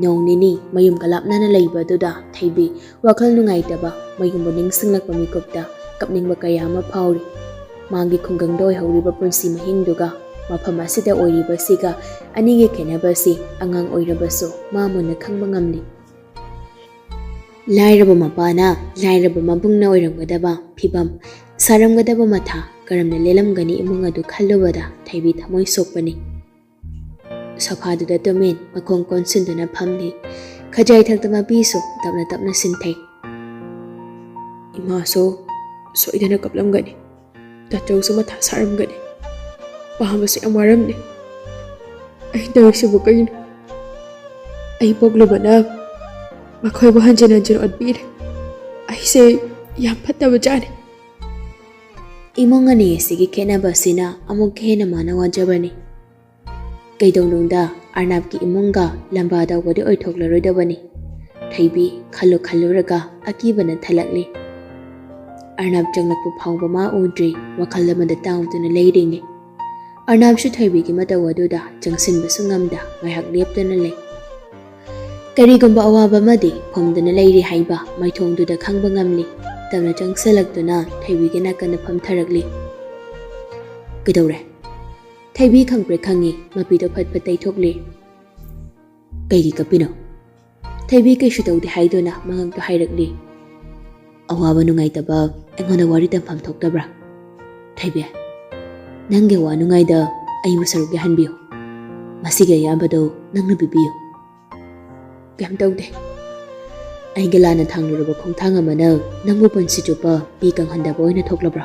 ꯅꯣꯡ ꯅꯤꯅꯤ ꯃꯌꯨꯝꯒ ꯂꯥꯞꯅꯅ ꯂꯩꯕ ꯑꯗꯨꯗ ꯊꯩꯕꯤ ꯋꯥꯈꯜ ꯅꯨꯡꯉꯥꯏꯇꯕ, ꯃꯌꯨꯝꯕꯨ ꯅꯤꯡꯁꯤꯡꯂꯛꯄ ꯃꯤꯀꯨꯞꯇ ꯀꯞꯅꯤꯡꯕ ꯀꯌꯥ ꯑꯃ ꯐꯥꯎꯔꯤ꯫ ꯃꯥꯒꯤ ꯈꯨꯡꯒꯪꯗ ꯑꯣꯏꯍꯧꯔꯤꯕ ꯄꯨꯟꯁꯤ ꯃꯍꯤꯡꯗꯨꯒ ꯃꯐꯝ ꯑꯁꯤꯗ ꯑꯣꯏꯔꯤꯕꯁꯤꯒ ꯑꯅꯤꯒꯤ ꯈꯦꯠꯅꯕꯁꯤ ꯑꯉꯥꯡ ꯑꯣꯏꯔꯕꯁꯨ ꯃꯥ ꯃꯨꯟꯅ ꯈꯪꯕ ꯉꯝꯂꯤ꯫ ꯂꯥꯏꯔꯕ ꯃꯄꯥꯅ ꯂꯥꯏꯔꯕ ꯃꯕꯨꯡꯅ ꯑꯣꯏꯔꯝꯒꯗꯕ ꯐꯤꯕꯝ, ꯁꯥꯔꯝꯒꯗꯕ ꯃꯊꯥ, ꯀꯔꯝꯅ ꯂꯦꯜꯂꯝꯒꯅꯤ ꯏꯃꯨꯡ ꯑꯗꯨ ꯈꯜꯂꯨꯕꯗ ꯊꯩꯕꯤ ꯊꯃꯣꯏ ꯁꯣꯛꯄꯅꯤ꯫ ꯁꯣꯐꯥꯗꯨꯗ ꯇꯨꯃꯤꯟ ꯃꯈꯣꯡ ꯀꯣꯟꯁꯤꯟꯗꯨꯅ ꯐꯝꯂꯤ꯫ ꯈꯖꯥꯏ ꯊꯛꯇ ꯃꯄꯤꯁꯨ ꯇꯞꯅ ꯇꯞꯅ ꯁꯤꯟꯊꯩ꯫ "ꯏꯃꯥꯁꯨ ꯁꯣꯏꯗꯅ ꯀꯞꯂꯝꯒꯅꯤ꯫ ꯇꯥꯆꯧꯁꯨ ꯃꯊꯥ ꯁꯥꯔꯝꯒꯅꯤ꯫ ꯄꯥꯝꯕꯁꯨ ꯌꯥꯝ ꯋꯥꯔꯝꯅꯤ꯫ ꯑꯩ ꯇꯧꯔꯤꯁꯤꯕꯨ ꯀꯩꯅꯣ? ꯑꯩ ꯄꯣꯛꯂꯨꯕꯅ ꯃꯈꯣꯏꯕꯨ ꯍꯟꯖꯤꯟ ꯍꯟꯖꯤꯟ ꯑꯣꯠꯄꯤꯔꯦ꯫ ꯑꯩꯁꯦ ꯌꯥꯝ ꯐꯠꯇꯕ ꯖꯥꯠꯅꯤ꯫" ꯏꯃꯨꯡ ꯑꯅꯤ ꯑꯁꯤꯒꯤ ꯈꯦꯠꯅꯕ ꯑꯁꯤꯅ ꯑꯃꯨꯛꯀ ꯍꯦꯟꯅ ꯃꯥꯅ ꯋꯥꯖꯕꯅꯤ꯫ ꯀꯩꯗꯧꯅꯨꯡꯗ ꯑꯔꯅꯥꯕꯀꯤ ꯏꯃꯨꯡꯒ ꯂꯝꯕꯥ ꯇꯧꯕꯗꯤ ꯑꯣꯏꯊꯣꯛꯂꯔꯣꯏꯗꯕꯅꯤ꯫ ꯊꯩꯕꯤ ꯈꯜꯂꯨ ꯈꯜꯂꯨꯔꯒ ꯑꯀꯤꯕꯅ ꯊꯜꯂꯛꯂꯤ꯫ ꯑꯔꯅꯥꯕ ꯆꯪꯂꯛꯄ ꯐꯥꯎꯕ ꯃꯥ ꯎꯗ꯭ꯔꯤ, ꯋꯥꯈꯜ ꯑꯃꯗ ꯇꯥꯎꯗꯨꯅ ꯂꯩꯔꯤꯉꯩ꯫ ꯑꯔꯅꯥꯕꯁꯨ ꯊꯣꯏꯕꯤꯒꯤ ꯃꯇꯧ ꯑꯗꯨꯗ ꯆꯪꯁꯤꯟꯕꯁꯨ ꯉꯝꯗ ꯉꯥꯏꯍꯥꯛ ꯂꯦꯞꯇꯨꯅ ꯂꯩ꯫ ꯀꯔꯤꯒꯨꯝꯕ ꯑꯋꯥꯕ ꯑꯃꯗꯤ ꯐꯝꯗꯨꯅ ꯂꯩꯔꯤ ꯍꯥꯏꯕ ꯃꯥꯏꯊꯣꯡꯗꯨꯗ ꯈꯪꯕ ꯉꯝꯂꯤ꯫ ꯇꯞꯅ ꯆꯪꯁꯤꯜꯂꯛꯇꯨꯅ ꯊꯣꯏꯕꯤꯒꯤ ꯅꯥꯀꯟꯗ ꯐꯝꯊꯔꯛꯂꯤ꯫ "ꯀꯩꯗꯧꯔꯦ?" ꯊꯣꯏꯕꯤ ꯈꯪꯄ꯭ꯔꯦꯛ ꯈꯪꯉꯤ, ꯃꯄꯤꯗꯣ ꯐꯠ ꯐꯠ ꯇꯩꯊꯣꯛꯂꯤ꯫ "ꯀꯩꯒꯤ ꯀꯞꯄꯤꯅꯣ?" ꯊꯣꯏꯕꯤ ꯀꯩꯁꯨ ꯇꯧꯗꯦ ꯍꯥꯏꯗꯨꯅ ꯃꯉꯛꯇꯣ ꯍꯥꯏꯔꯛꯂꯤ꯫ "ꯑꯋꯥꯕ ꯅꯨꯡꯉꯥꯏꯇꯕ ꯑꯩꯉꯣꯟꯗ ꯋꯥꯔꯤ ꯇꯝꯐꯝ ꯊꯣꯛꯇꯕ꯭ꯔꯥ? ꯊꯣꯏꯕꯤ, ꯅꯪꯒꯤ ꯑꯋꯥ ꯅꯨꯡꯉꯥꯏꯗ ꯑꯩꯕꯨ ꯁꯔꯨꯛ ꯌꯥꯍꯟꯕꯤꯌꯨ꯫ ꯃꯁꯤꯒꯤ ꯑꯌꯥꯕꯗꯣ ꯅꯪꯅ ꯄꯤꯕꯤꯌꯨ꯫" "ꯀꯩꯝ ꯇꯧꯗꯦ꯫ ꯑꯩꯒꯤ ꯂꯥꯟꯅ ꯊꯥꯡꯂꯨꯔꯕ ꯈꯣꯡꯊꯥꯡ ꯑꯃꯅ ꯅꯪꯕꯨ ꯄꯨꯟꯁꯤ ꯆꯨꯞꯄ ꯄꯤ ꯀꯪꯍꯟꯗꯕ ꯑꯣꯏꯅ ꯊꯣꯛꯂꯕ꯭ꯔꯥ?"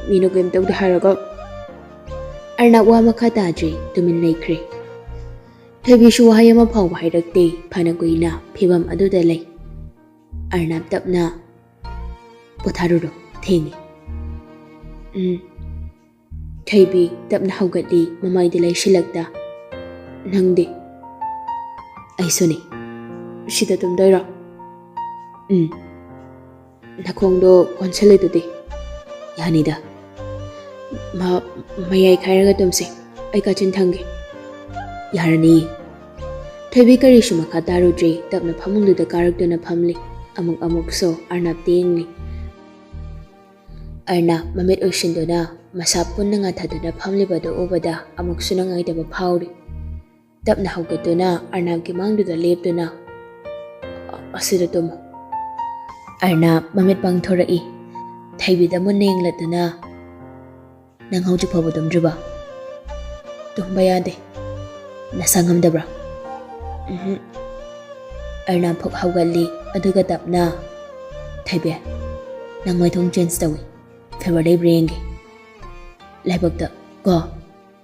"ꯃꯤꯅ ꯀꯩꯝ ꯇꯧꯗꯦ ꯍꯥꯏꯔꯒ꯫" ꯑꯔꯅꯕ ꯋꯥ ꯃꯈꯥ ꯇꯥꯗ꯭ꯔꯦ, ꯇꯨꯃꯤꯟ ꯂꯩꯈ꯭ꯔꯦ꯫ ꯊꯣꯏꯕꯤꯁꯨ ꯋꯥꯍꯩ ꯑꯃ ꯐꯥꯎꯕ ꯍꯥꯏꯔꯛꯇꯦ꯫ ꯐꯅ ꯀꯨꯏꯅ ꯐꯤꯕꯝ ꯑꯗꯨꯗ ꯂꯩ꯫ ꯑꯔꯅꯕ ꯇꯞꯅ, "ꯄꯣꯊꯥꯔꯨꯔꯣ, ꯊꯦꯡꯉꯦ꯫" "ꯎꯝ꯫" ꯊꯣꯏꯕꯤ ꯇꯞꯅ ꯍꯧꯒꯠꯂꯤ, ꯃꯃꯥꯏꯗ ꯂꯩꯁꯤꯜꯂꯛꯇ꯫ "ꯅꯪꯗꯤ?" "ꯑꯩꯁꯨꯅꯤ꯫" "ꯁꯤꯗ ꯇꯨꯝꯗꯣꯏꯔꯣ?" "ꯎꯝ꯫" "ꯅꯈꯣꯡꯗꯣ ꯀꯣꯟꯁꯤꯜꯂꯤꯗꯨꯗꯤ?" "ꯌꯥꯅꯤꯗ꯫ ꯃ-, ꯃꯌꯥꯏ ꯈꯥꯏꯔꯒ ꯇꯨꯝꯁꯤ꯫ ꯑꯩ ꯀꯥꯆꯤꯟ ꯊꯝꯒꯦ꯫" "ꯌꯥꯔꯅꯤ꯫" ꯊꯣꯏꯕꯤ ꯀꯔꯤꯁꯨ ꯃꯈꯥ ꯇꯥꯔꯨꯗ꯭ꯔꯦ, ꯇꯞꯅ ꯐꯃꯨꯡꯗꯨꯗ ꯀꯥꯔꯛꯇꯨꯅ ꯐꯝꯂꯤ꯫ ꯑꯃꯨꯛ ꯑꯃꯨꯛꯁꯨ ꯑꯔꯅꯕꯇ ꯌꯦꯡꯂꯤ꯫ ꯑꯔꯅꯕ ꯃꯃꯤꯠ ꯎꯏꯁꯤꯟꯗꯨꯅ ꯃꯁꯥ ꯄꯨꯟꯅ ꯉꯥꯊꯗꯨꯅ ꯐꯝꯂꯤꯕꯗꯨ ꯎꯕꯗ ꯑꯃꯨꯛꯁꯨ ꯅꯨꯡꯉꯥꯏꯇꯕ ꯐꯥꯎꯔꯤ꯫ ꯇꯞꯅ ꯍꯧꯒꯠꯇꯨꯅ ꯑꯔꯅꯕꯀꯤ ꯃꯥꯡꯗꯨꯗ ꯂꯦꯞꯇꯨꯅ, "ꯑ-, ꯑꯁꯤꯗ ꯇꯨꯝꯃꯨ꯫" ꯑꯔꯅꯕ ꯃꯃꯤꯠ ꯄꯥꯡꯊꯣꯔꯛꯏ꯫ ꯊꯣꯏꯕꯤꯗ ꯃꯨꯟꯅ ꯌꯦꯡꯂꯗꯨꯅ, "ꯅꯪ ꯍꯧꯖꯤꯛ ꯐꯥꯎꯕ ꯇꯨꯝꯗ꯭ꯔꯤꯕ?" "ꯇꯨꯝꯕ ꯌꯥꯗꯦ꯫" "ꯅꯁꯥ ꯉꯝꯗꯕ꯭ꯔꯥ?" "ꯎꯝꯍꯨꯝ꯫" ꯑꯔꯅꯕ ꯐꯨꯛ ꯍꯧꯒꯠꯂꯤ, ꯑꯗꯨꯒ ꯇꯞꯅ, "ꯊꯣꯏꯕꯤ, ꯅꯪ ꯃꯥꯏꯊꯣꯡ ꯆꯦꯟꯖ ꯇꯧꯏ꯫ ꯐꯤꯚꯔ ꯂꯩꯕ꯭ꯔꯥ ꯌꯦꯡꯒꯦ꯫" "ꯂꯥꯏꯕꯛꯇ ꯀꯣ,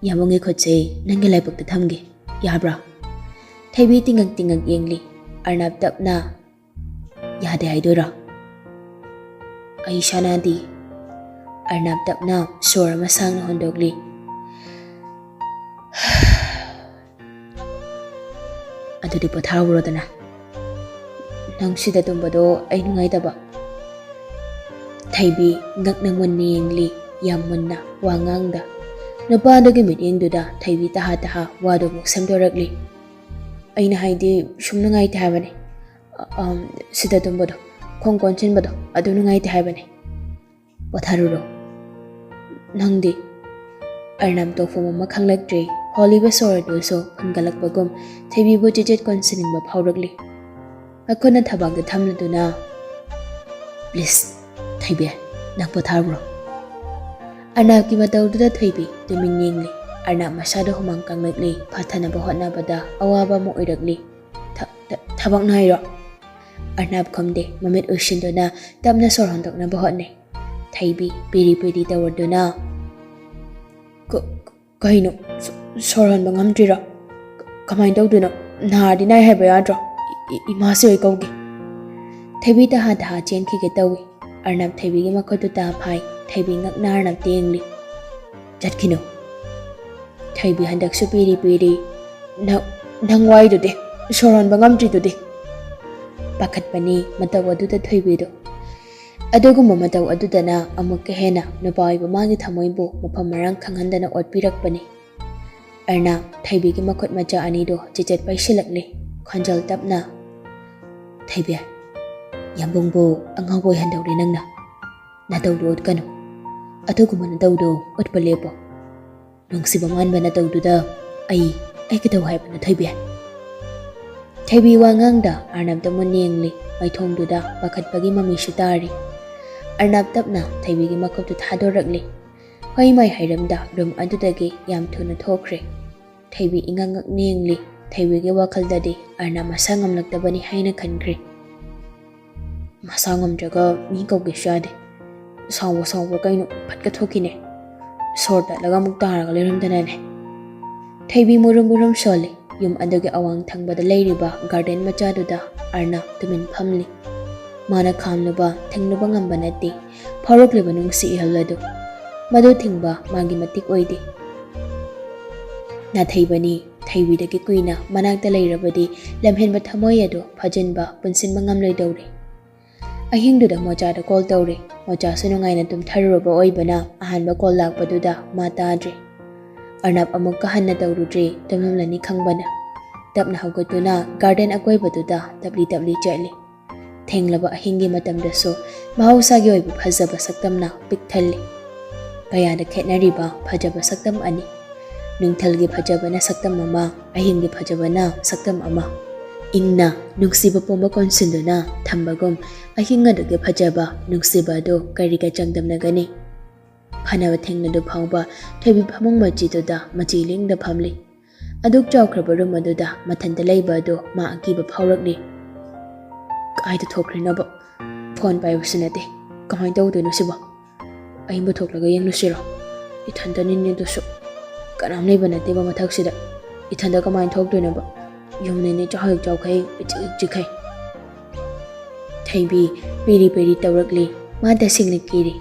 ꯌꯥꯝꯕꯨꯡꯒꯤ ꯈꯨꯠꯁꯦ ꯅꯪꯒꯤ ꯂꯥꯏꯕꯛꯇ ꯊꯝꯒꯦ, ꯌꯥꯕ꯭ꯔꯥ?" ꯊꯣꯏꯕꯤ ꯇꯤꯡꯉꯛ ꯇꯤꯡꯉꯛ ꯌꯦꯡꯂꯤ꯫ ꯑꯔꯅꯕ ꯇꯞꯅ, "ꯌꯥꯗꯦ ꯍꯥꯏꯗꯣꯏꯔꯣ?" "ꯑꯩ ꯁꯥꯟꯅꯗꯦ꯫" ꯑꯔꯅꯕ ꯇꯞꯅ ꯁꯣꯔ ꯑꯃ ꯁꯥꯡꯅ ꯍꯣꯟꯗꯣꯛꯂꯤ꯫ "ꯑꯗꯨꯗꯤ ꯄꯣꯊꯥꯍꯧꯔꯣꯗꯅ꯫ ꯅꯪ ꯁꯤꯗ ꯇꯨꯝꯕꯗꯣ ꯑꯩ ꯅꯨꯡꯉꯥꯏꯇꯕ꯫" ꯊꯣꯏꯕꯤ ꯉꯛꯅ ꯃꯨꯟꯅ ꯌꯦꯡꯂꯤ, ꯌꯥꯝ ꯃꯨꯟꯅ, ꯋꯥ ꯉꯥꯡꯗ꯫ ꯅꯨꯄꯥ ꯑꯗꯨꯒꯤ ꯃꯤꯠꯌꯦꯡꯗꯨꯗ ꯊꯣꯏꯕꯤ ꯇꯍꯥ ꯇꯍꯥ ꯋꯥꯗꯨ ꯑꯃꯨꯛ ꯁꯦꯝꯗꯣꯔꯛꯂꯤ꯫ "ꯑꯩꯅ ꯍꯥꯏꯗꯤ ꯁꯨꯝ ꯅꯨꯡꯉꯥꯏꯇꯦ ꯍꯥꯏꯕꯅꯤ꯫ ꯑ-, ꯑꯝ, ꯁꯤꯗ ꯇꯨꯝꯕꯗꯣ, ꯈꯣꯡ ꯀꯣꯟꯁꯤꯟꯕꯗꯣ, ꯑꯗꯨ ꯅꯨꯡꯉꯥꯏꯇꯦ ꯍꯥꯏꯕꯅꯤ꯫" "ꯄꯣꯊꯥꯔꯨꯔꯣ꯫" "ꯅꯪꯗꯤ?" ꯑꯔꯅꯥꯞ ꯇꯧꯐꯝ ꯑꯃ ꯈꯪꯂꯛꯇ꯭ꯔꯦ꯫ ꯍꯣꯜꯂꯤꯕ ꯁꯣꯔ ꯑꯗꯨꯁꯨ ꯐꯨꯟꯒꯠꯂꯛꯄꯒꯨꯝ ꯊꯣꯏꯕꯤꯕꯨ ꯆꯤꯆꯦꯠ ꯀꯣꯟꯁꯤꯟꯅꯤꯡꯕ ꯐꯥꯎꯔꯛꯂꯤ꯫ ꯃꯈꯨꯠꯅ ꯊꯕꯥꯛꯇ ꯊꯝꯂꯗꯨꯅ, "Please, ꯊꯣꯏꯕꯤ, ꯅꯪ ꯄꯣꯊꯥꯔꯨꯔꯣ꯫" ꯑꯔꯅꯥꯞꯀꯤ ꯃꯇꯧꯗꯨꯗ ꯊꯣꯏꯕꯤ ꯇꯨꯃꯤꯟ ꯌꯦꯡꯂꯤ꯫ ꯑꯔꯅꯥꯞ ꯃꯁꯥꯗ ꯍꯨꯃꯥꯡ ꯀꯥꯡꯂꯛꯂꯤ꯫ ꯐꯥꯊꯅꯕ ꯍꯣꯠꯅꯕꯗ ꯑꯋꯥꯕ ꯑꯃ ꯑꯣꯏꯔꯛꯂꯤ꯫ "ꯊ-, ꯊ-, ꯊꯕꯛ ꯅꯥꯏꯔꯣ?" ꯑꯔꯅꯥꯞ ꯈꯨꯝꯗꯦ꯫ ꯃꯃꯤꯠ ꯎꯏꯁꯤꯟꯗꯨꯅ ꯇꯞꯅ ꯁꯣꯔ ꯍꯣꯟꯗꯣꯛꯅꯕ ꯍꯣꯠꯅꯩ꯫ ꯊꯣꯏꯕꯤ ꯄꯤꯔꯤ ꯄꯤꯔꯤ ꯇꯧꯔꯗꯨꯅ, "ꯀ-, ꯀ-, ꯀꯩꯅꯣ? ꯁꯣ-, ꯁꯣꯔ ꯍꯣꯟꯕ ꯉꯝꯗ꯭ꯔꯤꯔꯣ? ꯀ-, ꯀꯃꯥꯏꯅ ꯇꯧꯗꯣꯏꯅꯣ? ꯅꯥꯔꯗꯤ ꯅꯥꯏ ꯍꯥꯏꯕ ꯌꯥꯗ꯭ꯔꯣ? ꯏ-, ꯏ-, ꯏꯃꯥꯁꯤ ꯍꯣꯏ ꯀꯧꯒꯦ꯫" ꯊꯣꯏꯕꯤ ꯇꯍꯥ ꯇꯍꯥ ꯆꯦꯟꯈꯤꯒꯦ ꯇꯧꯏ꯫ ꯑꯔꯅꯥꯞ ꯊꯣꯏꯕꯤꯒꯤ ꯃꯈꯨꯠꯇꯨ ꯇꯥ ꯐꯥꯏ꯫ ꯊꯣꯏꯕꯤ ꯉꯛꯅ ꯑꯔꯅꯥꯞꯇ ꯌꯦꯡꯂꯤ꯫ "ꯆꯠꯈꯤꯅꯨ꯫" ꯊꯣꯏꯕꯤ ꯍꯟꯗꯛꯁꯨ ꯄꯤꯔꯤ ꯄꯤꯔꯤ꯫ "ꯅ-, ꯅꯪ ꯋꯥꯏꯗꯨꯗꯤ, ꯁꯣꯔ ꯍꯣꯟꯕ ꯉꯝꯗ꯭ꯔꯤꯗꯨꯗꯤ꯫" ꯄꯥꯈꯠꯄꯅꯤ ꯃꯇꯧ ꯑꯗꯨꯗ ꯊꯣꯏꯕꯤꯗꯨ꯫ ꯑꯗꯨꯒꯨꯝꯕ ꯃꯇꯧ ꯑꯗꯨꯗꯅ ꯑꯃꯨꯛꯀ ꯍꯦꯟꯅ ꯅꯨꯄꯥ ꯑꯣꯏꯕ ꯃꯥꯒꯤ ꯊꯃꯣꯏꯕꯨ ꯃꯐꯝ ꯃꯔꯥꯡ ꯈꯪꯍꯟꯗꯅ ꯑꯣꯠꯄꯤꯔꯛꯄꯅꯤ꯫ ꯑꯔꯅꯥꯞ ꯊꯣꯏꯕꯤꯒꯤ ꯃꯈꯨꯠ ꯃꯆꯥ ꯑꯅꯤꯗꯨ ꯆꯤꯆꯦꯠ ꯄꯥꯏꯁꯤꯜꯂꯛꯂꯤ꯫ ꯈꯣꯟꯖꯦꯜ ꯇꯞꯅ, "ꯊꯣꯏꯕꯤ, ꯌꯥꯝꯕꯨꯡꯕꯨ ꯑꯉꯥꯎꯕ ꯑꯣꯏꯍꯟꯗꯧꯔꯦ ꯅꯪꯅ꯫ ꯅꯇꯧꯗꯨ ꯎꯠꯀꯅꯨ꯫ ꯑꯗꯨꯒꯨꯝꯕ ꯅꯇꯧꯗꯨ ꯎꯠꯄ ꯂꯦꯞꯄꯣ꯫ ꯅꯨꯡꯁꯤꯕ ꯃꯥꯟꯕ ꯅꯇꯧꯗꯨꯗ ꯑꯩ, ꯑꯩ ꯀꯩꯗꯧ ꯍꯥꯏꯕꯅꯣ ꯊꯣꯏꯕꯤ?" ꯊꯣꯏꯕꯤ ꯋꯥ ꯉꯥꯡꯗ ꯑꯔꯅꯥꯞꯇ ꯃꯨꯟꯅ ꯌꯦꯡꯂꯤ꯫ ꯃꯥꯏꯊꯣꯡꯗꯨꯗ ꯄꯥꯈꯠꯄꯒꯤ ꯃꯃꯤꯁꯨ ꯇꯥꯔꯤ꯫ ꯑꯔꯅꯥꯞ ꯇꯞꯅ ꯊꯣꯏꯕꯤꯒꯤ ꯃꯈꯨꯠꯇꯨ ꯊꯥꯗꯣꯔꯛꯂꯤ꯫ ꯍꯣꯏ ꯃꯥꯏ ꯍꯥꯏꯔꯝꯗ ꯔꯨꯝ ꯑꯗꯨꯗꯒꯤ ꯌꯥꯝ ꯊꯨꯅ ꯊꯣꯛꯈ꯭ꯔꯦ꯫ ꯊꯣꯏꯕꯤ ꯏꯉꯛ ꯉꯛꯅ ꯌꯦꯡꯂꯤ꯫ ꯊꯣꯏꯕꯤꯒꯤ ꯋꯥꯈꯜꯗꯗꯤ ꯑꯔꯅꯥꯞ ꯃꯁꯥ ꯉꯝꯂꯛꯇꯕꯅꯤ ꯍꯥꯏꯅ ꯈꯟꯈ꯭ꯔꯦ꯫ "ꯃꯁꯥ ꯉꯝꯗ꯭ꯔꯒ ꯃꯤ ꯀꯧꯒꯦꯁꯨ ꯌꯥꯗꯦ꯫ ꯁꯥꯎꯕ ꯁꯥꯎꯕ ꯀꯩꯅꯣ, ꯐꯠꯀ ꯊꯣꯛꯈꯤꯅꯦ꯫ ꯁꯣꯔ ꯇꯠꯂꯒ ꯑꯃꯨꯛ ꯇꯥꯔꯒ ꯂꯩꯔꯝꯗꯅꯅꯦ꯫" ꯊꯣꯏꯕꯤ ꯃꯨꯔꯨꯝ ꯃꯨꯔꯨꯝ ꯁꯣꯜꯂꯤ꯫ ꯌꯨꯝ ꯑꯗꯨꯒꯤ ꯑꯋꯥꯡ ꯊꯪꯕꯗ ꯂꯩꯔꯤꯕ ꯒꯥꯔꯗꯦꯟ ꯃꯆꯥꯗꯨꯗ ꯑꯔꯅꯥꯞ ꯇꯨꯃꯤꯟ ꯐꯝꯂꯤ꯫ ꯃꯥꯅ ꯈꯥꯝꯂꯨꯕ, ꯊꯤꯡꯂꯨꯕ ꯉꯝꯕ ꯅꯠꯇꯦ ꯐꯥꯎꯔꯛꯂꯤꯕ ꯅꯨꯡꯁꯤ ꯏꯍꯜ ꯑꯗꯨ꯫ ꯃꯗꯨ ꯊꯤꯡꯕ ꯃꯥꯒꯤ ꯃꯇꯤꯛ ꯑꯣꯏꯗꯦ꯫ ꯅꯥꯊꯩꯕꯅꯤ꯫ ꯊꯣꯏꯕꯤꯗꯒꯤ ꯀꯨꯏꯅ ꯃꯅꯥꯛꯇ ꯂꯩꯔꯕꯗꯤ ꯂꯝꯍꯦꯟꯕ ꯊꯃꯣꯏ ꯑꯗꯨ ꯐꯥꯖꯤꯟꯕ, ꯄꯨꯟꯁꯤꯟꯕ ꯉꯝꯂꯣꯏꯗꯧꯔꯦ꯫ ꯑꯍꯤꯡꯗꯨꯗ ꯃꯣꯆꯥꯗ ꯀꯣꯜ ꯇꯧꯔꯦ꯫ ꯃꯣꯆꯥꯁꯨ ꯅꯨꯡꯉꯥꯏꯅ ꯇꯨꯝꯊꯔꯨꯔꯕ ꯑꯣꯏꯕꯅ ꯑꯍꯥꯟꯕ ꯀꯣꯜ ꯂꯥꯛꯄꯗꯨꯗ ꯃꯥ ꯇꯥꯗ꯭ꯔꯦ꯫ ꯑꯔꯅꯥꯞ ꯑꯃꯨꯛꯀ ꯍꯟꯅ ꯇꯧꯔꯨꯗ꯭ꯔꯦ, ꯇꯨꯝꯂꯝꯂꯅꯤ ꯈꯪꯕꯅ꯫ ꯇꯞꯅ ꯍꯧꯒꯠꯇꯨꯅ ꯒꯥꯔꯗꯦꯟ ꯑꯀꯣꯏꯕꯗꯨꯗ ꯇꯞꯂꯤ ꯇꯞꯂꯤ ꯆꯠꯂꯤ꯫ ꯊꯦꯡꯂꯕ ꯑꯍꯤꯡꯒꯤ ꯃꯇꯝꯗꯁꯨ ꯃꯍꯧꯁꯥꯒꯤ ꯑꯣꯏꯕ ꯐꯖꯕ ꯁꯛꯇꯝꯅ ꯄꯤꯛ ꯊꯜꯂꯤ꯫ ꯀꯌꯥꯗ ꯈꯦꯠꯅꯔꯤꯕ ꯐꯖꯕ ꯁꯛꯇꯝ ꯑꯅꯤ꯫ ꯅꯨꯡꯊꯤꯜꯒꯤ ꯐꯖꯕꯅ ꯁꯛꯇꯝ ꯑꯃ, ꯑꯍꯤꯡꯒꯤ ꯐꯖꯕꯅ ꯁꯛꯇꯝ ꯑꯃ꯫ ꯏꯪꯅ ꯅꯨꯡꯁꯤꯕ ꯄꯨꯝꯕ ꯀꯣꯟꯁꯤꯟꯗꯨꯅ ꯊꯝꯕꯒꯨꯝ, ꯑꯍꯤꯡ ꯑꯗꯨꯒꯤ ꯐꯖꯕ, ꯅꯨꯡꯁꯤꯕ ꯑꯗꯨ ꯀꯔꯤꯒ ꯆꯥꯡꯗꯝꯅꯒꯅꯤ? ꯐꯅꯕ ꯊꯦꯡꯅꯗꯨ ꯐꯥꯎꯕ ꯊꯣꯏꯕꯤ ꯐꯃꯨꯡ ꯃꯆꯤꯗꯨꯗ ꯃꯆꯤ ꯂꯦꯡꯗ ꯐꯝꯂꯤ꯫ ꯑꯗꯨꯛ ꯆꯥꯎꯈ꯭ꯔꯕ ꯔꯨꯝ ꯑꯗꯨꯗ ꯃꯊꯟꯇ ꯂꯩꯕ ꯑꯗꯨ ꯃꯥ ꯑꯀꯤꯕ ꯐꯥꯎꯔꯛꯂꯤ꯫ ꯀꯥꯏꯗ ꯊꯣꯛꯈ꯭ꯔꯤꯅꯣꯕ? ꯐꯣꯟ ꯄꯥꯏꯕꯁꯨ ꯅꯠꯇꯦ꯫ ꯀꯃꯥꯏꯅ ꯇꯧꯗꯣꯏꯅꯣ ꯁꯤꯕꯣ? ꯑꯌꯤꯡꯕ ꯊꯣꯛꯂꯒ ꯌꯦꯡꯂꯨꯁꯤꯔꯣ? ꯏꯊꯟꯇꯅꯤꯅꯦ ꯑꯗꯨꯁꯨ꯫ ꯀꯅꯥꯝ ꯂꯩꯕ ꯅꯠꯇꯦꯕ ꯃꯊꯛꯁꯤꯗ꯫ ꯏꯊꯟꯇ ꯀꯃꯥꯏꯅ ꯊꯣꯛꯇꯣꯏꯅꯣꯕ? ꯌꯨꯝꯅꯤꯅꯦ ꯆꯥꯎꯍꯩ ꯆꯥꯎꯈꯩ ꯏꯆꯤꯛ ꯆꯤꯛꯈꯩ꯫ ꯊꯩꯕꯤ ꯄꯦꯔꯤ ꯄꯦꯔꯤ ꯇꯧꯔꯛꯂꯤ꯫ ꯃꯥ ꯇꯁꯦꯡꯅ ꯀꯤꯔꯤ꯫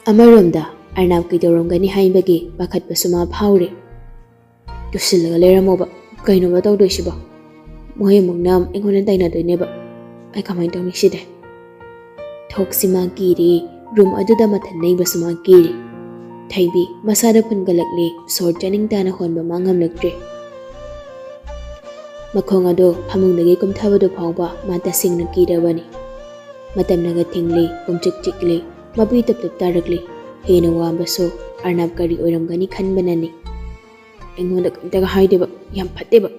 ꯑꯃꯔꯣꯝꯗ ꯑꯔꯅꯥꯞ ꯀꯩꯗꯧꯔꯝꯒꯅꯤ ꯍꯥꯏꯕꯒꯤ ꯄꯥꯈꯠꯄꯁꯨ ꯃꯥ ꯐꯥꯎꯔꯤ꯫ ꯇꯨꯁꯤꯜꯂꯒ ꯂꯩꯔꯝꯃꯣꯕ꯫ ꯀꯩꯅꯣꯕ ꯇꯧꯗꯣꯏꯁꯤꯕꯣ? ꯃꯣꯏ ꯑꯃꯨꯛꯅ ꯑꯩꯉꯣꯟꯗ ꯇꯥꯏꯅꯗꯣꯏꯅꯦꯕ꯫ ꯑꯩ ꯀꯃꯥꯏꯅ ꯇꯧꯅꯤ ꯁꯤꯗꯤ? ꯊꯣꯛꯁꯤ ꯃꯥ ꯀꯤꯔꯤ꯫ ꯔꯨꯝ ꯑꯗꯨꯗ ꯃꯊꯟ ꯂꯩꯕꯁꯨ ꯃꯥ ꯀꯤꯔꯤ꯫ ꯊꯩꯕꯤ ꯃꯁꯥꯗ ꯐꯨꯟꯒꯠꯂꯛꯂꯤ꯫ ꯁꯣꯔ ꯆꯥꯅꯤꯡ ꯇꯥꯅ ꯍꯣꯟꯕ ꯃꯥ ꯉꯝꯂꯛꯇ꯭ꯔꯦ꯫ ꯃꯈꯣꯡ ꯑꯗꯨ ꯐꯃꯨꯡꯗꯒꯤ ꯀꯨꯝꯊꯕꯗꯨ ꯐꯥꯎꯕ ꯃꯥ ꯇꯁꯦꯡꯅ ꯀꯤꯔꯕꯅꯤ꯫ ꯃꯇꯝꯅꯒ ꯊꯤꯡꯂꯤ, ꯄꯨꯝꯆꯤꯛ ꯆꯤꯛꯂꯤ, ꯃꯄꯤ ꯇꯞ ꯇꯞ ꯇꯥꯔꯛꯂꯤ꯫ ꯍꯦꯟꯅ ꯋꯥꯕꯁꯨ ꯑꯔꯅꯥꯞ ꯀꯔꯤ ꯑꯣꯏꯔꯝꯒꯅꯤ ꯈꯟꯕꯅꯅꯤ꯫ ꯑꯩꯉꯣꯟꯗ ꯀꯩꯝꯇꯒ ꯍꯥꯏꯗꯦꯕ, ꯌꯥꯝ ꯐꯠꯇꯦꯕ꯫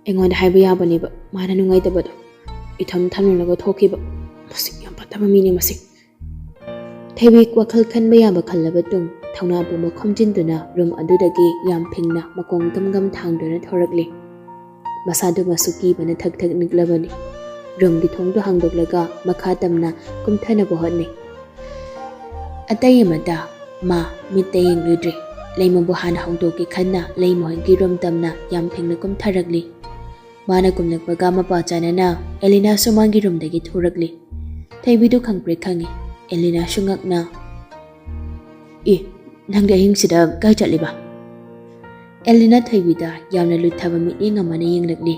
ꯑꯩꯉꯣꯟꯗ ꯍꯥꯏꯕ ꯌꯥꯕꯅꯦꯕ ꯃꯥꯅ ꯅꯨꯡꯉꯥꯏꯇꯕꯗꯣ꯫ ꯏꯊꯝ ꯊꯝꯂꯝꯂꯒ ꯊꯣꯛꯈꯤꯕ꯫ ꯃꯁꯤ ꯌꯥꯝ ꯐꯠꯇꯕ ꯃꯤꯅꯦ ꯃꯁꯤ꯫ ꯊꯩꯕꯤ ꯋꯥꯈꯜ ꯈꯟꯕ ꯌꯥꯕ ꯈꯜꯂꯕ ꯇꯨꯡ ꯊꯧꯅꯥ ꯄꯨꯝꯕ ꯈꯣꯝꯖꯤꯟꯗꯨꯅ ꯔꯨꯝ ꯑꯗꯨꯗꯒꯤ ꯌꯥꯝ ꯐꯤꯡꯅ ꯃꯈꯣꯡ ꯒꯝ ꯒꯝ ꯊꯥꯡꯗꯨꯅ ꯊꯣꯔꯛꯂꯤ꯫ ꯃꯁꯥꯗꯨꯃꯁꯨ ꯀꯤꯕꯅ ꯊꯛ ꯊꯛ ꯅꯤꯛꯂꯕꯅꯤ꯫ ꯔꯨꯝꯒꯤ ꯊꯣꯡꯗꯨ ꯍꯥꯡꯗꯣꯛꯂꯒ ꯃꯈꯥ ꯇꯝꯅ ꯀꯨꯝꯊꯅꯕ ꯍꯣꯠꯅꯩ꯫ ꯑꯇꯩ ꯑꯃꯠꯇ ꯃꯥ ꯃꯤꯠꯇ ꯌꯦꯡꯂꯨꯗ꯭ꯔꯦ꯫ ꯂꯩꯃꯕꯨ ꯍꯥꯟꯅ ꯍꯧꯗꯣꯛꯀꯦ ꯈꯟꯅ ꯂꯩꯃ ꯍꯣꯏꯒꯤ ꯔꯨꯝ ꯇꯝꯅ ꯌꯥꯝ ꯐꯤꯡꯅ ꯀꯨꯝꯊꯔꯛꯂꯤ꯫ ꯃꯥꯅ ꯀꯨꯝꯂꯛꯄꯒ ꯃꯄꯥ ꯆꯥꯅꯅ ꯑꯦꯂꯤꯅꯥꯁꯨ ꯃꯥꯒꯤ ꯔꯨꯝꯗꯒꯤ ꯊꯣꯔꯛꯂꯤ꯫ ꯊꯩꯕꯤꯗꯨ ꯈꯪꯄ꯭ꯔꯦꯛ ꯈꯪꯉꯤ꯫ ꯑꯦꯂꯤꯅꯥꯁꯨ ꯉꯛꯅ, "ꯑꯦ, ꯅꯪꯗꯤ ꯑꯍꯤꯡꯁꯤꯗ ꯀꯥꯏ ꯆꯠꯂꯤꯕ?" ꯑꯦꯂꯤꯅꯥ ꯊꯩꯕꯤꯗ ꯌꯥꯝꯅ ꯂꯨꯊꯕ ꯃꯤꯠꯌꯦꯡ ꯑꯃꯅ ꯌꯦꯡꯂꯛꯂꯤ꯫